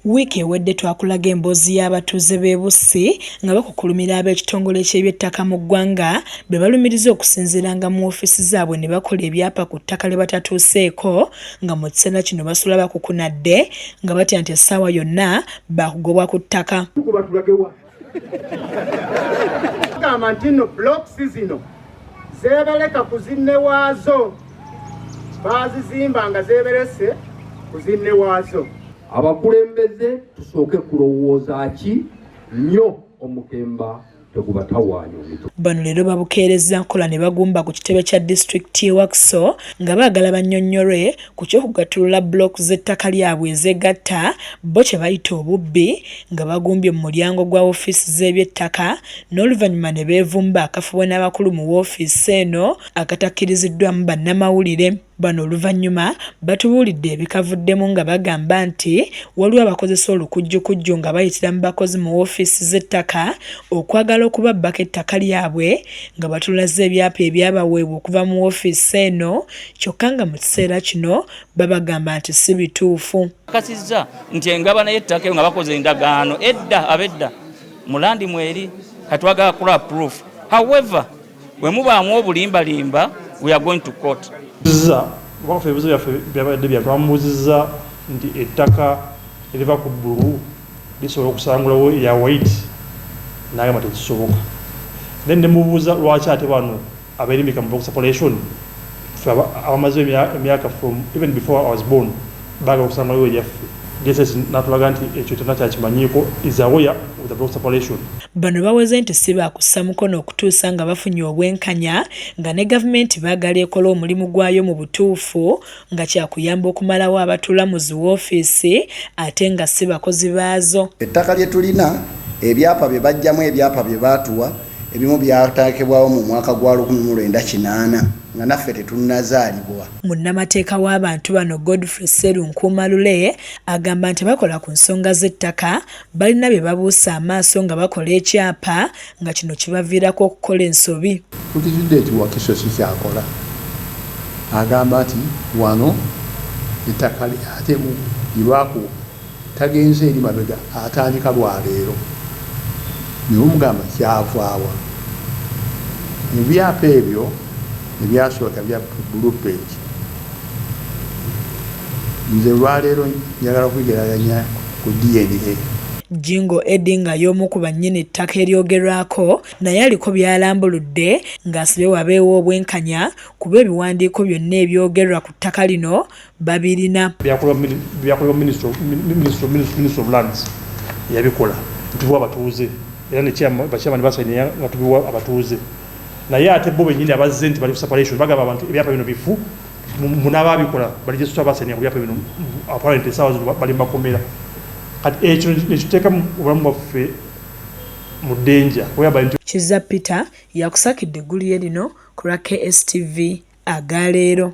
Wiiki ewedde twakulaga emboozi y'abatuuze b'e Bussi nga bakukkulumira ab'ekitongole ky'ebyettaka mu ggwanga be balumiriza okusinziiranga mu woofiisi zaabwe ne bakola ebyapa ku ttaka lye batatuuseeko, nga mu kiseera kino basula bakukunadde nga batya nti essaawa yonna baakugobwa ku ttaka. Gamba nti nno blocks zino zeebereka ku zinne waazo, baazizimba nga zeeberese ku zinne waazo. Abakulembeze tusooke kulowooza ki nnyo, omukemba tegubatawaanya omitwe. Bano leero babukeerezza nkola ne bagumba ku kitebe kya disitulikiti y'e Wakiso nga baagala bannyonnyolwe ku ky'okugattulula bbulooku z'ettaka lyabwe ezeegatta, bo kye bayita obubbi, nga bagumbye mu mulyango gwa woofiisi z'ebyettaka n'oluvannyuma ne beevumba akafubo n'abakulu mu woofiisi eno akatakkiriziddwamu bannamawulire. Bano oluvannyuma batubuulidde ebikavuddemu nga bagamba nti waliwo abakozesa olukujjukujju nga bayitira mu bakozi mu woofiisi z'ettaka okwagala okubabbako ettaka lyabwe, nga batulaze ebyapa ebyabaweebwa okuva mu woofiisi eno kyokka nga mu kiseera kino babagamba nti si bituufu. Kasizza nti engabana y'ettaka eyo nga bakoze endagaano edda abedda mu land mweri katwagala kula proof. However, bwe mubaamu obulimbalimba, we are going to court. Waffe ebibuzo byaffe byabadde bya twamubuuzizza nti ettaka eriva ku blue lisobola okusangulawo eya white, n'agamba tekisoboka. Then nemubuuza lwaki ate bano abeerimbika mu block separation, ffe abamaze emyaka from even before I was born, baagala okusangulawo eryaffe. DSS n'atulaga nti ekyo kyonna kyakimanyiiko, is aware of the block separation. Bano baweze nti si baakussa mukono okutuusa nga bafunye obwenkanya, nga ne gavumenti baagala ekola omulimu gwayo mu butuufu nga kyakuyamba okumalawo abatuula mu zi woofiisi ate nga si bakozi baazo. Ettaka lye tulina, ebyapa bye bajjamu, ebyapa bye baatuwa ebimu byateekebwawo mu mwaka gwa 1980 nga naffe tetunnazaalibwa. Munnamateeka w'abantu bano, Godfrey Sserunkuuma Lule, agamba nti bakola ku nsonga z'ettaka balina bye babuusa amaaso nga bakola ekyapa, nga kino kibaviirako okukola ensobi. Tukizudde nti Wakiso si kyakola, agamba nti wano ettaka ate lyebakuwa tagenze eri mabega, atandika lwaleero. Nemugamba kyavaawa ebyapa ebyo ebyasooka bya blue page. Nze lwaleero njagala kwigeraganya ku DNA. Jingo Eddie, nga y'omu ku bannyini ttaka eryogerwako, naye aliko by'alambuludde ng'asabye wabeewo obwenkanya kuba ebiwandiiko byonna ebyogerwa ku ttaka lino babirina. Byakolebwa Ministry of Lands, yabikola ntubiwa abatuuze, era bachairman basayininga nga tubiwa abatuuze. Naye ate bo bennyini abazze nti bali ku separation bagamba abantu ebyapa bino bifu, munaababikola bali jesita basayininga ku byapa bino. Apparently essaawa zino bali makomera. Kati ekyo nekituteeka obulamu bwaffe mu danger whereby nti Kiza Peter yakusakidde eggulire lino ku lwa KSTV agaleero.